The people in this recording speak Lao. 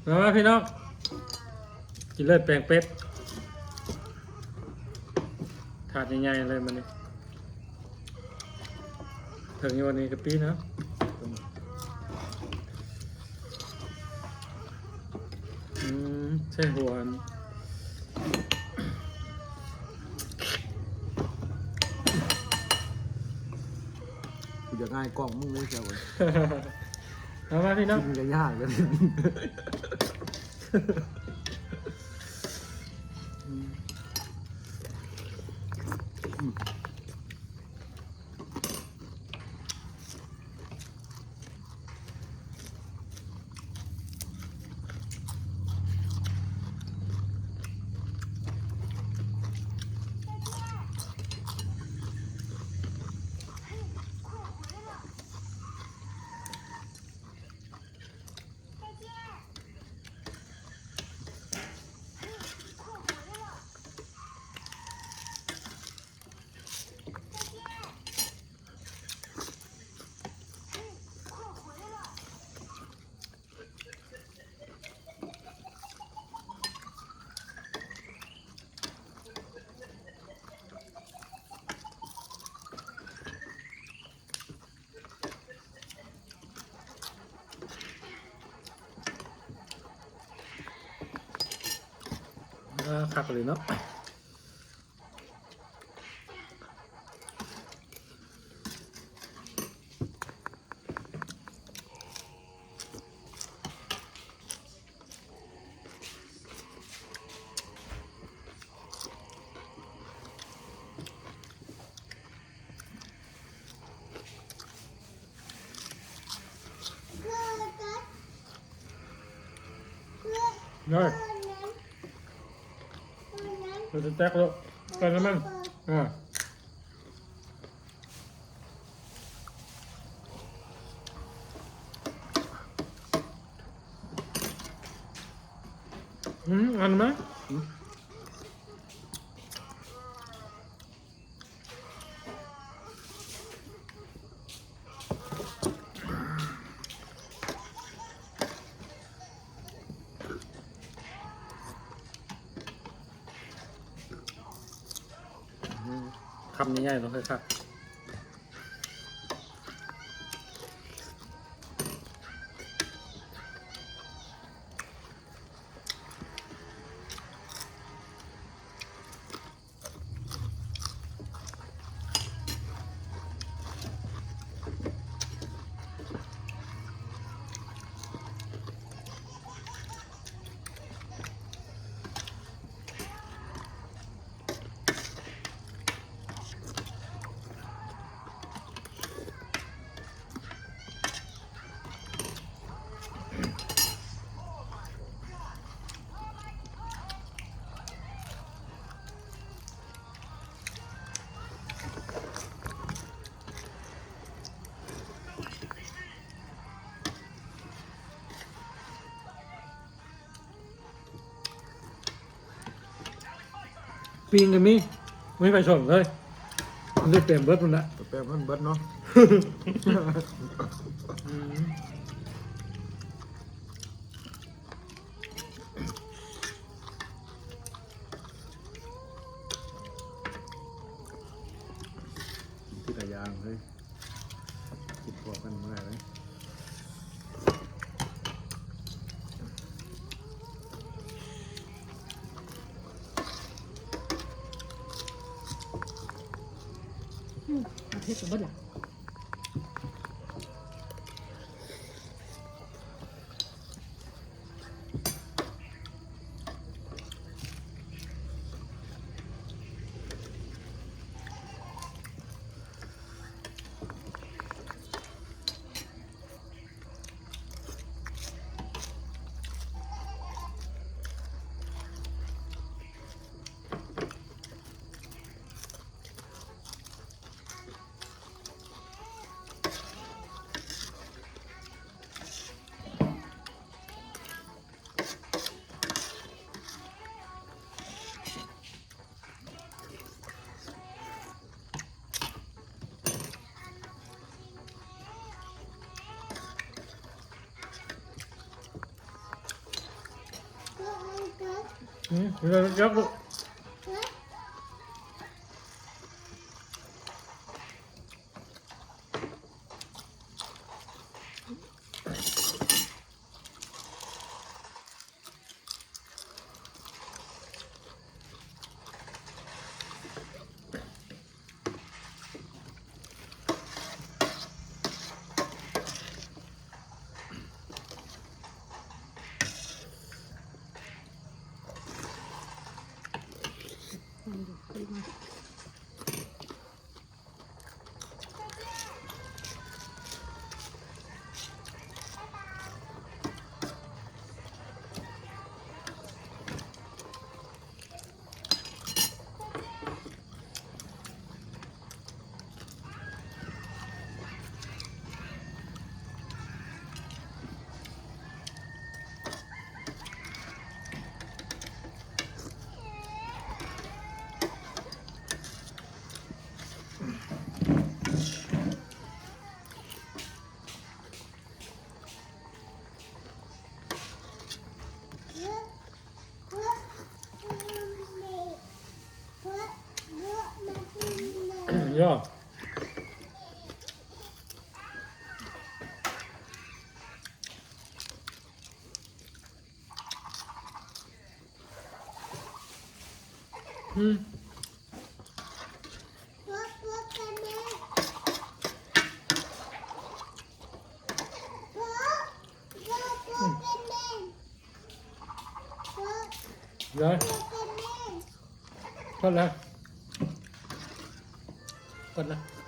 ມາ ມາພີ່ນ້ອງ ກິນເລີຍແປງເປັດ ຖາດໃຫຍ່ໆເລີຍມື້ນີ້ ເຖິງຢູ່ນີ້ກະປິເນາະ. ອືມ ໃສ່ຫົວ ກູຢາກຫງາຍກ້ອງມຶງເລີຍ ເຈົ້າເອີຍ. ເອົາມາພີ່ນ້ອງ ກິນກະຍາກເລີຍ. ອ່າ ຄັກເລີຍເນາະ. ໄດ້ ເຮົາຈະແຕກແລ້ວ ໃສ່ນ້ຳມັນ ອ່າ. ອືມ ອັນມາ ອືມ ຄຳໃຫຍ່ໆ ເນາະ ຄັກໆ. ປີ້ງກະມີ ບໍ່ມີໃຜສົນເລີຍ ມັນໄດ້ເຕັມເບິດພຸ້ນນະ ເຕັມມັນເບິດເນາະ. ອືມ ທີລະຢ່າງເລີຍ. ກິນພ້ອມກັນບໍ່ໄດ້ເລີຍ ອືມ ເຜັດກະເບິດລະ. ອ ອືມ ເລີຍຈັກລູກ. ໄດ້ ພໍແລ້ວ ພໍແລ້ວ.